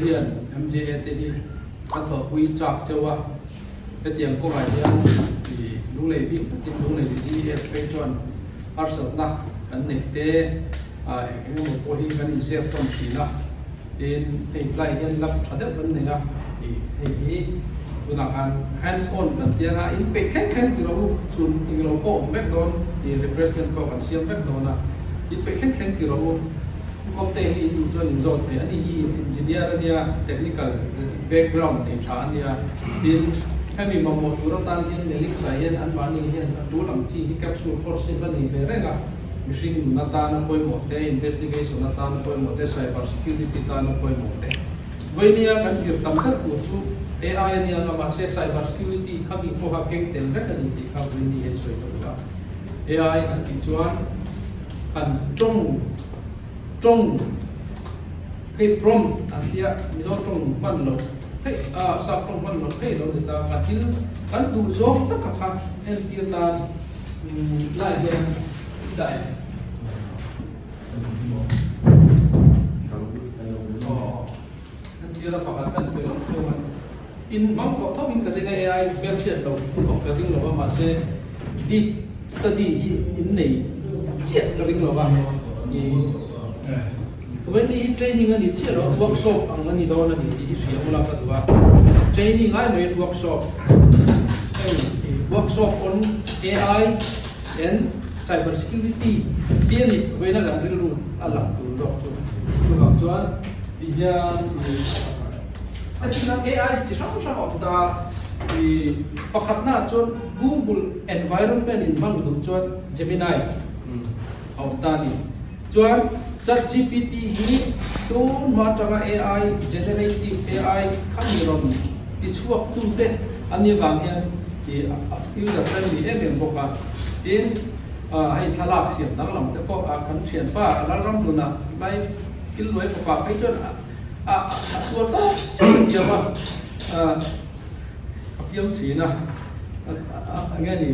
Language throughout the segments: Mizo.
hian MJA te hi ka thawhpui chak cheu a, hetiang kawngah hian i lunglei bik takin lunglei DF phei chuan harsatna kan neih te eng emaw pawh hi kan inshare tawn thin a, tin hei tlai hian lap tha deuh kan nei a, i hei hi tunah khan hands on kan tia nga in peih thleng thleng ti rawh u, chhun englo pawh awm vek dawn i refreshment pawh kan siam vek dawn a, in peih thleng thleng ti rawh u. Kawngte hi in duh chuan in zawt thei a ni hi engineer a nia, technical background nei tha a nia. Tin, hemi mamawh tur atan hian Melix ah hian anmahni hian a tul ang chi hi capsule course hi va nei ve reng a, mihring nun atana pawimawh te, investigation atana pawimawh te, cyber security tana pawimawh te. Vawinia kan zir tam ber tur chu AI a nia nga mahse cyber security khami pawha keng tel vek a ni tih kha vawiini hian sawi ka duh a. AI an tih chuan kan tawng tawng hei prompt an tia Mizo tawng hman loh theih a sap tawng hman loh theih lo ni ta ka thil kan duh zawng taka kha entir nan lai hian i dah em? Aw entir a pakhat kan pe loh chuan in hmang tawh tho in ka ring a AI hmelhriat loh awm ka ring lo a mahse deep study hi in nei chiah ka ring lo a i Tuveni hi training a ni chiah lo workshop ang a ni dawn a ni tih hi hria ula ka duh a training ai mai in workshop hei workshop on AI and cyber security tih a ni vawiin a kan rilru a lang tur zawk chu chuvang chuan ti hian i A chhunah AI chi hrang hrang a awm ta. I pakhatnaah chuan Google environment in hmang duh chuan Gemini a awm ta a ni. Chuan ChatGPT hi tun hma atanga AI, generative AI kha mi rawn ti chhuak tu te an nih avang hian i a user friendly em em bawk a. Tin, hei thlalak siam danglam te pawh kan thianpa Lalramhluna lai thil luai fapa phei chuan a A a sual tawp chiah ka thiam a, a fiam thin a, a nge ni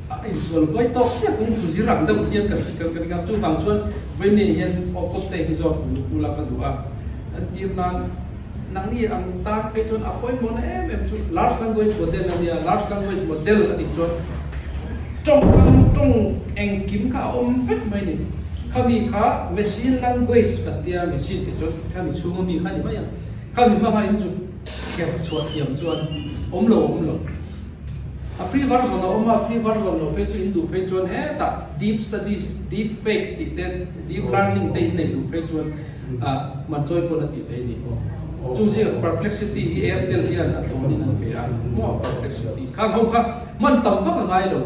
a insual huai tawk chiah kawng thu zir ang deuh hian ka ka ring a, chuvang chuan vawiin hian aw kawp te hi zawk lukula ka duh a, entir nan nangni ang tan phei chuan a pawimawhna em em chu large language model a nia, large language model a nih chuan tawngkam tawng engkim kha a awm vek mai a ni. Khami kha machine language kan tia machine tih chuan khami chhunga mi kha ni mai a, khami hmanga in zuk kher chhuah thiam chuan awm lo awm lo. A free version a awm a, free version lo phei chu in duh phei chuan hetah deep studies, deep fake tih te, deep learning te in nei duh phei chuan ah man chawi pawn a tih theih a ni. Chu zia perplexity hi Airtel hian a thlawnin an pe a, maw perplexity khang ho kha man tam vak a ngai lo.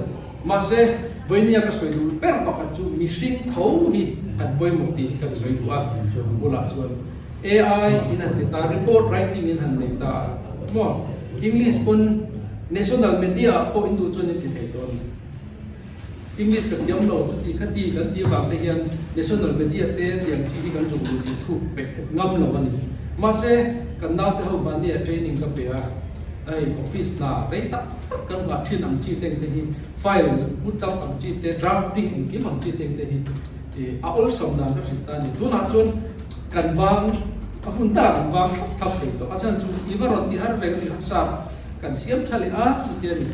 Mahse, Vawinia ka sawi duh ber pakhat chu mihring tho hi kan pawimawh tih hi kan sawi duh a, bulah chuan AI in han ti ta, report writing in han nei ta a, maw? English pawn national media ah pawh in duh chuan in ti thei tawh a ni. English ka thiam lo chuti kha ti kan ti avang te hian national media te tiang chi hi kan zuk duh tih thuk pek ngam lo a ni. Mahse, kan naute ho mahni ah training ka pe a, hei office hna rei tak tak kan nghah thin ang chi teng te hi file put up ang chi te drafting engkim ang chi teng te hi ih a awlsam dan ka hrilh ta a ni. Tunah chuan kan bang a hun takah kan bang thlap thlap thei tawh a chhan chu i va rawn ti har ve ka ti hmasa kan siam tha leh a ti a ni.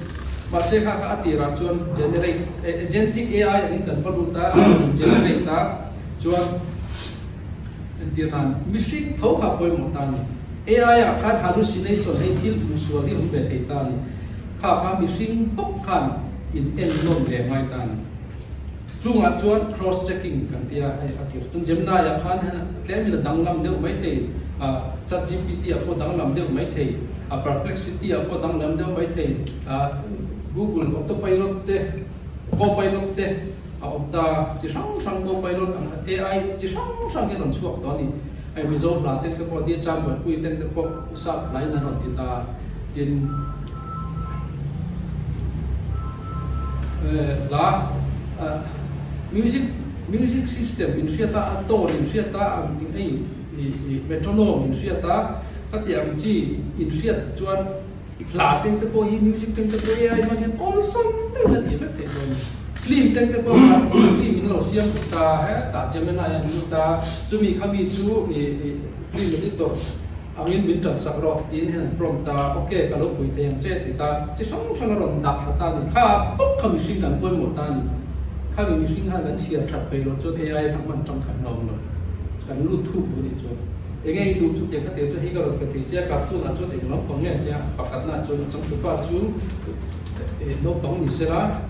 Mahse kha kha a tirah chuan generate agentic AI angin kan va lut a a rawn in generate a chuan Entir nan, mihring tho kha pawimawh ta a ni. AI ah khan hallucination hei thil hmuhsual hi a awm ve thei ta a ni. Kha kha mihring bawk khan in en nawn ve ngai ta a ni. Chungah chuan cross checking kan ti a, hei a tir chuan Gemini ah khan hian tlemin a danglam deuh mai thei, ChatGPT ah pawh danglam deuh mai thei, a Perplexity ah pawh danglam deuh mai thei, Google Autopilot te, Copilot te, A awm ta chi hrang hrang Copilot ang AI chi hrang hrang hi a rawn chhuak tawh a ni. Hei Mizo hla teng te pawh Dia Chang Buaipui teng te pawh Usap hlain an rawn ti ta tin hla music music system in hriat a a tone in hriat a hei metronome in hriat a ka tih ang chi in hriat chuan Hla teng te pawh hi music teng te pawh AI hmang hian awlsam deuhin a tih vek theih dawn. Film teng te pawh kha film in lo siam lut ta, hetah Gemini an lut a, chumi kha mi chu ih ih film editor. angin min tan sak rawh tiin hian an prompt a, ok ka lo pui thei ang che ti ta chi hrang hrang a rawn dah thla ta a ni. Kha bawk kha mihring kan pawimawh ta a ni. Khami mihring khan kan chhiar that peih loh chuan AI kha hman tangkhain a awm lo. Kan lut thuk duh nih chuan enge i duh chu tiang kha tiang chuan hei ka rawn pe thei che a, cartoon ah chuan eng lampang nge tia pakhatna ah chuan a changtupa chu naupang ni sela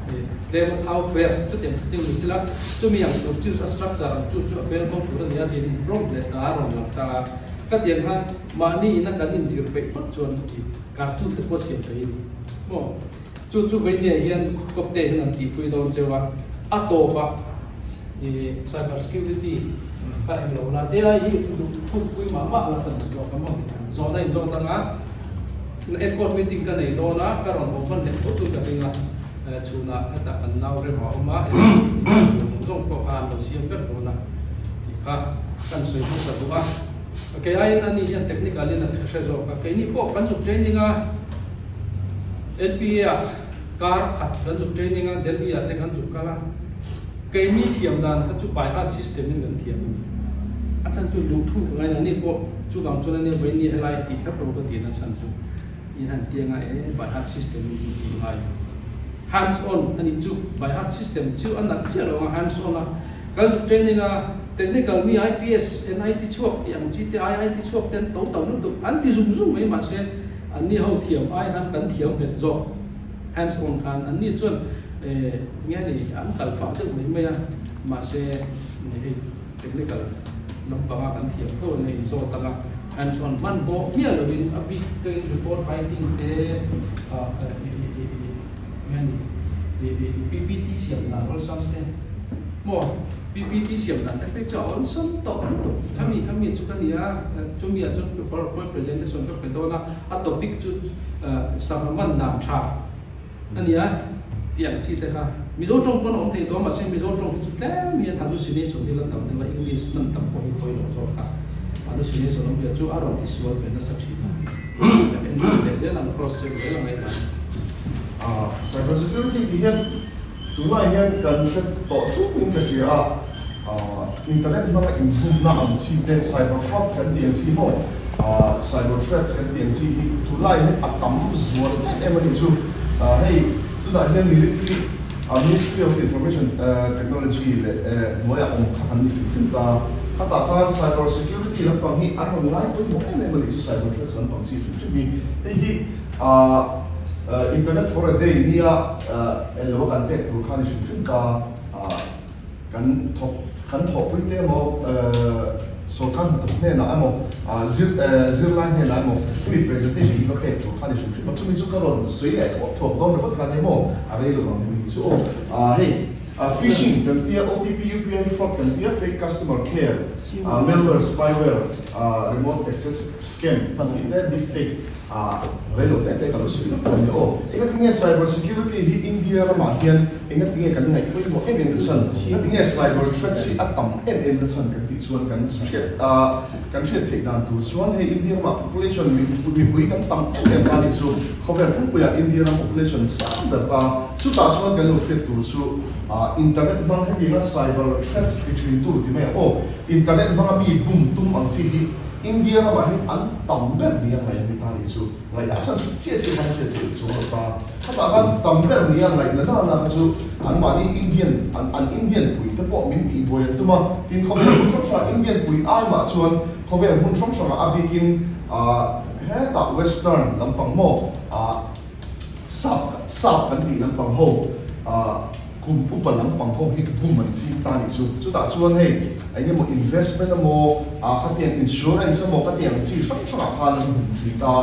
tlem a thau fer chutiang chutiang ni sela chumi ang tur chu a structure ang chu chu a hmel hmang tur a ni a tiin prompt leh ta a rawn lang ta a. Ka tiang khan mahni ina kan inzir peih phawt chuan cartoon te pawh siam thei a ni maw? Chu chu Vainia hian kawpte hian an tihpui dawn cheu a, a tawpah i cyber security kha eng lo la, AI hi thukpui mah mah la kan zawk a maw? Zawhna in zawk dang a, enkawl meeting ka nei dawn a, ka rawn haw hman leh phawt chu ka ring a, chhunah hetah kan nau rem a awm a, zawng zawng pawh kha an lo siam ber dawn a tih kha kan sawi hmasa duh a. Kei aiin ani hian technical in a hre zawk a, keini pawh kan zuk training a, NPA ah kar khat kan zuk training a, Delhi ah te kan zuk kal a, keini thiam dan kha chu by heart system in kan thiam a ni. A chhan chu luhthu ka ngaina ni pawh chuvang chuan ania vawiin helai tih kher lo ka tih na chhan chu in han tiang a e by heart system in in tih ngai. Hands on a nih chu by heart system chu a nalh chiah lo ang a hands on a kan zuk training a technical mi IPS, NIT chhuak tih ang chi te IIT chhuak te an to tam lutuk an ti zung zung mai mahse Anni ho thiam ai han kan thiam nghet zawk hands on khan anni chuan nge ni an kal pah deuh mai mai a mahse hei technical lampanga kan thiam tho ania in zawt anga hands on hmanhmawh miah lovin a bik te in report writing te nge ni PPT siam dan awlsam te maw PPT siam dan te phei chu a awlsam tawh lutuk khami khami chu ka nia chumi ah chuan powerpoint presentation ka pe dawn a a topic chu sangha man dan tha a nia tih ang chi te kha Mizo tawng pawn a awm thei tawh a mahse Mizo tawng hi chu tlem hian hallucination hi la tam deuh a English hman tam pawh hi hawi loh zawk a hallucination awmzia chu a rawn tisual ve nasa thin a en leh zel ang cross check zel ang ngaihdan. Cyber security tih hian tunlai hian kan hre tawh thup in ka hria a, internet hmanga inhumna ang chi te, cyber fraud kan tih ang chi maw, cyber threats kan tih ang chi hi tunlai hian a tam zual em em a nih chu. Hei tunah hian military Ministry of Information Technology leh hnuaiah awm kha kan ni hrim hrim ta a, khatah khan cyber security lampang hi an rawn ngai pawimawh em em a nih chu, cyber threats lampang chi hrim hrim hi. Hei hi Internet for a day nia englo a kan pek tur kha ni hrim hrim ta kan thawk kan thawhpui te emaw sorkar hnathawk hnenah emaw zir zirlai hnenah emaw hemi presentation hi ka pek tur kha ni hrim hrim a chumi chu ka rawn sawi leh thuak thuak dawn ringawt kha ni maw a rei lo ang hemi hi chu aw hei phishing kan tia OTP UPI fraud kan tia fake customer care malware spyware remote access scam kan tih te deepfake A rei lo teh teh ka lo sawi lawk a ni aw. Engatinge cyber security hi India ramah hian engatinge kan ngaih pawimawh em em na chhan? Engatinge cyber threats hi a tam em em na chhan kan tih chuan kan hriat kan hriat theih dan tur chuan hei India ramah population mipui kan tam em em ta nih chu khawvel pumpuiah India ram population sang ber ta chutah chuan kan lo hriat tur chu internet hmang hetianga cyber threats ti thin tu ti mai ang aw internet hmanga mi bum tum ang chi hi India ramah hian an tam ber nia ngaih an ni ta nih chu ngaih a chhan chu chiah chiah khan hriat theih chuang lo ta. Khatah khan tam ber nia ngaih na na na kha chu anmahni Indian an an Indian pui te pawh min tih buai an tum a, tin khawvel hmun hrang hrangah Indian pui ai mah chuan khawvel hmun hrang hrangah a bikin ah hetah western lampang maw ah sap sap kan tih lampang ho ah Kum upa lampang ho hi bum an ching ta nih chu. Chutah chuan hei eng emaw investment emaw ah khatiang insurance emaw khatiang chi hrang hrangah khan an bum thin ta.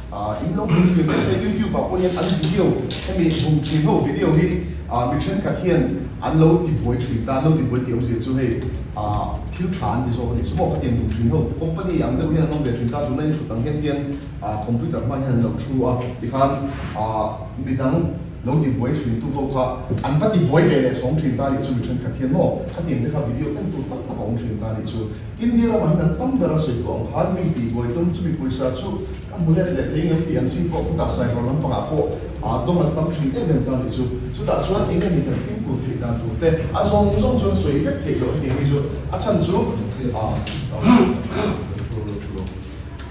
Ah in lo bum thin te te youtube ah pawh hian an video hemi bum thin ho video hi ah mi thenkhat hian an lo ti buai thin ta an lo ti buai tih awmzia chu hei ah thil tha an ti zawk a nih chu maw khatiang bum thin ho company ang deuh hian an awm ve thin ta tuna in thut ang hian tian ah computer hmang hian an lo thu a tikhan ah midang Lo ti buai thin tu ho kha an va ti buai ve leh chhawng thin ta nih chu mi thenkhat hian maw khatiang te kha video en tur tam tak a awm thin ta nih chu India ramah hian an tam ber a sawi tawh ang khan mi tih buai tum chu mi pawisa chu ka hmu let leh thei ngam tih an ching pawh khutah cyber lampangah pawh aa dawng an tam thin em em ta nih chu chutah chuan eng nge ni kan fimkhur theih dan tur te a zawng zawng chuan sawi vek theih loh hetiang hi chu a chhan chu aa.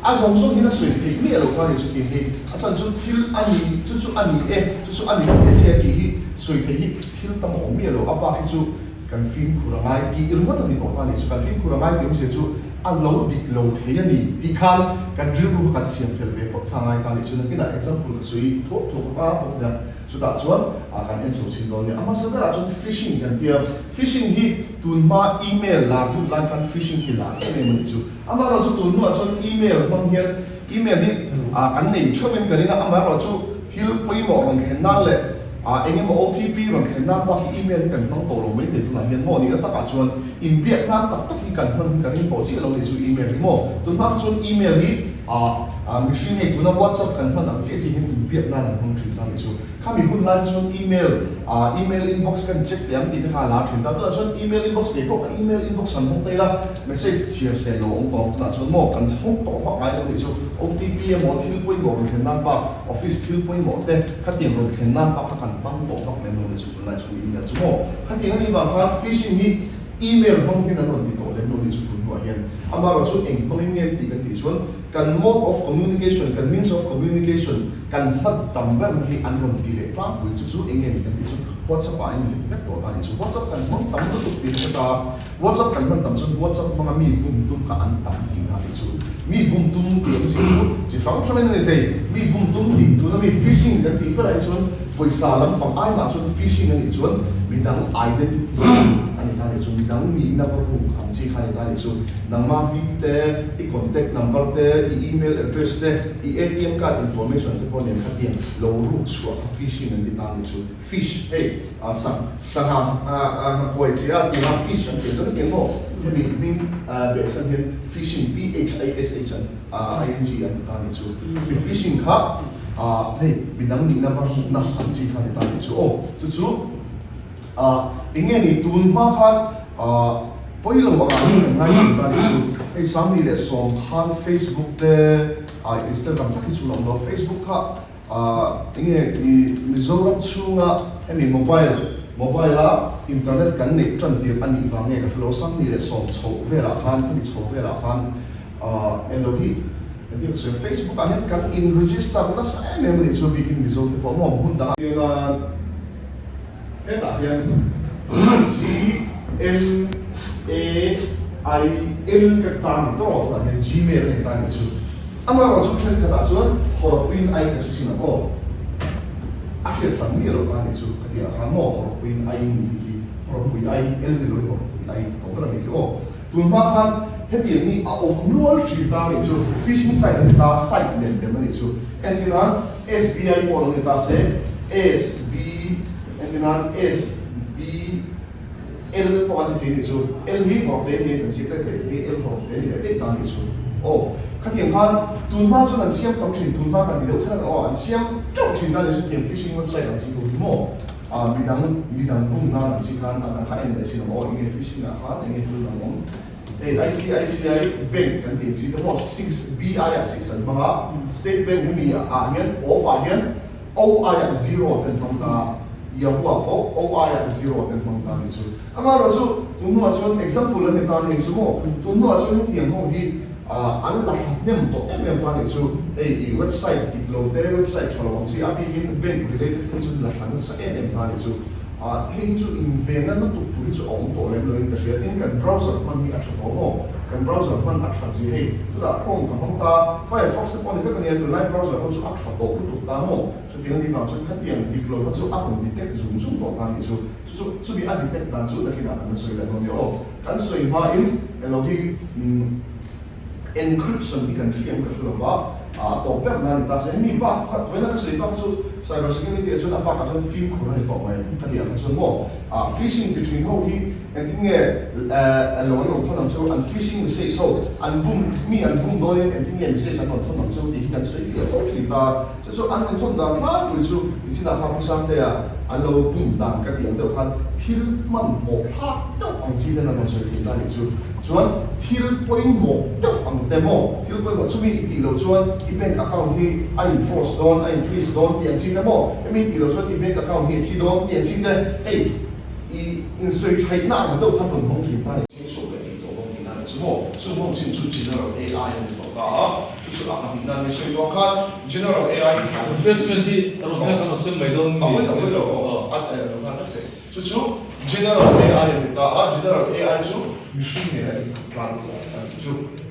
A zawng zawng hian a sawi theih miah lo kha a ni chu tih hi. A chhan chu thil a ni, chu chu a ni e, chu chu a ni chiah chiah tih hi sawi theih hi thil tam a awm miah lo. A bak hi chu kan fimkhur a ngai tih ringawt a ni tawh ta a ni chu. Kan fimkhur a ngai tih awmzia chu a lo dik lo thei a ni tih khan kan rilru kha kan siam fel ve phawt kha a ngai ta a ni chu. Nakinah example ka sawi thuak thuak a bawk nia. Chutah chuan kan en chho chhin dawn nia. A hmasa berah chuan phishing kan ti a. Phishing hi tun hma email lar lut lai khan phishing hi lar em em a nih chu. Amaherawhchu tun hnuah chuan email hmang hian email hi kan nei theuhin ka ring a, amaherawhchu thil pawimawh rawn thlen nan leh eng emaw OTP rawn thlen nan bak hi email hi kan hmang tawh lo mai thei tunah hian maw nihna takah chuan inbiak nan tak tak hi kan hman hi ka ring tawh chiah lo nih chu email hi maw. Tun hma kha chuan email hi mihring hei tuna WhatsApp kan hman ang chiah chiah hian inbiak nan an hmang thin ta nih chu. Khami hun lai chuan email, email inbox kan check teh ang tih te kha a la thin ta. Tunah chuan email inbox kei pawh ka email inbox an hawng ta ila, message chhiar sel lo awm tawh ang. Tunah chuan maw kan hawng tawh vak ngai lo nih chu OTP emaw thil pawimawh rawn thlen nan bak, office thil pawimawh te khatiang rawn thlen nan bak kha kan hmang tawh vak lem lo nih chu tunlai chu email chu maw. Khatiang a nih vang khan phishing hi email hmang hian an rawn ti tawh lem lo nih chu tun hnuah hian. Amaherawhchu eng hmangin nge tih kan tih chuan kan mode of communication, kan means of communication, kan hlat tam ber na hi an rawn ti leh tlangpui chu chu eng nge ni kan tih chu WhatsApp ah in let vek tawh ta nih chu WhatsApp kan hmang tam lutuk tih hre ta WhatsApp kan hman tam chuan WhatsApp hmanga mi bum tum kha an tam tih na nih chu mi bum tum tih awmzia chu chi hrang hrang in a ni thei mi bum tum tih tuna mi phishing kan tih berah hi chuan pawisa lampang ai mah chuan phishing a nih chuan midang identity a ni ta nih chu midang nihna va ruk ang chi kha a ni ta nih chu nangma hming te i contact number te i email address te I ATM card information te pawh nen khatiang lo ruk chhuah kha phishing an ti ta nih chu. Fish hei sangha nghakuai chi a tia fish an tih dawn eng maw hemi hming behsan hian phishing P-H-I-S-H an I-N-G an ti ta nih chu. Hemi phishing kha hei midang nihna va rukna ang chi kha a ni ta nih chu aw. Chu chu eng nge ni tun hma khan pawi lo angah hian kan ngai thin ta nih chu. Hei 2010 khan Facebook te Instagram tak hi chu la awm lo. Facebook kha eng nge i Mizoram chhunga hemi mobile mobile a internet kan neih tan tirh a nih vang nge ka hre lo. 2010 chhoh velah khan khami chho velah khan eng lo hi engtin ka sawi Facebook ah hian kan in register nasa em em a nih chu bikin Mizo te pawh maw hmun dangah Hetah hian G M A I L ka ti ta a ni tawh tunah hian Gmail a ni ta a nih chu. Amaherawh chu thenkhatah chuan hawrawppuiin I ka chu chin ang aw. A hriat hran miah lo ta a nih chu ka tih ah khan maw hawrawppuiin I ni hi hi hawrawppui I L ni loin hawrawppui I tawh ber a nih khi aw. Tun hma khan hetiang hi a awm nual thin ta a nih chu phishing site a ni ta site lem lem a nih chu. Entirnan SBI pawh lo ni ta se, SB, entirnan SB L pawh an ti thei nih chu, L hi hawrh hle niin an ziak daih thei, hei L hawrh hle ni leh daih ta nih chu. Aw, khatiang khan tun hma chuan an siam tam thin, tun hma kan ti deuh kher ang aw, an siam teuh thin ta nih chu tiang phishing website ang chi ho hi maw, ah midang midang bum nan ang chi khan a dang kha en leh chin ang aw, enge phishing ah khan enge thil dang awm. Hei ICICI bank kan tih chi te pawh six BI ah six an hmang a, State Bank hemi ah hian off ah hian O ai ah zero te an hmang ta a, Yahoo ah pawh O ai ah zero te an hmang ta a nih chu. Amaherawh chu tun hnuah chuan example an ni ta a nih chu maw, tun hnuah chuan hetiang ho hi an la thla hnem tawh em em ta a nih chu. Hei i website dik lo te, website tha lo ang chi a bikin bank related phei chu la thla nasa em em ta a nih chu. Ah, hei hi chu invenna lutuk tur hi chu a awm tawh lem loin ka hria. Tin, kan browser hman hi a tha tawh maw? Kan browser hman a tha zia hei. Chutah Chrome ka hmang ta, Firefox te pawh ni vek a nia, tunlai browser ho chu a tha tawh lutuk ta maw? Chutiang a nih vang chuan khatiang dik lo kha chu a rawn detect zung zung tawh ta a nih chu. Chu chu, chumi a detect dan chu nakinah kan la sawi leh dawn nia aw. Kan sawi hmain elo hi umm. Encryption hi kan hriam ka hre lova, a tawp ber na a ni ta se. Hemi bak kha, vawiina ka sawi bak chu cyber security ah chuan a bakah chuan fimkhur a ni tawh mai ka tih ah kha chuan maw. Phishing ti thin ho hi engtin nge lo an rawn thawn ang cheu, an phishing message ho an bum, mi an bum dawnin engtin nge message an rawn thawn ang cheu tih hi kan sawi fiah fo thin ta. Chu chu an rawn thawn dan tlangpui chu nichinah kha Pu Sangtea an lo bum dan ka tih ang deuh khan thil hmanhmawh thlak deuh ang chi ten an rawn sawi thin ta a nih chu. Chuan thil pawimawh deuh ang te maw, thil pawimawh chumi i tih loh chuan i bank account hi a in froze dawn, a in freeze dawn tih ang chi te maw, hemi i tih loh chuan i bank account hi a thi dawn tih ang chi te, hei i insawi thaihna ang deuh khan rawn hmang thin ta a ni. Chhuak leh thei tawh bawk tihna a ni chu maw, chu hmang chin chu General AI a ni tawh ta a. Chu chu a pahnihna ni sawi tawh khan General AI hi Refreshment hi a rawn thleng kan rawn sem mai dawn mi? A pawi lo, a pawi lo aw. A lo nghal vek thei. Chu chu General AI a ni ta a, General AI chu mihring nen a inkhawp tlang a ni chu.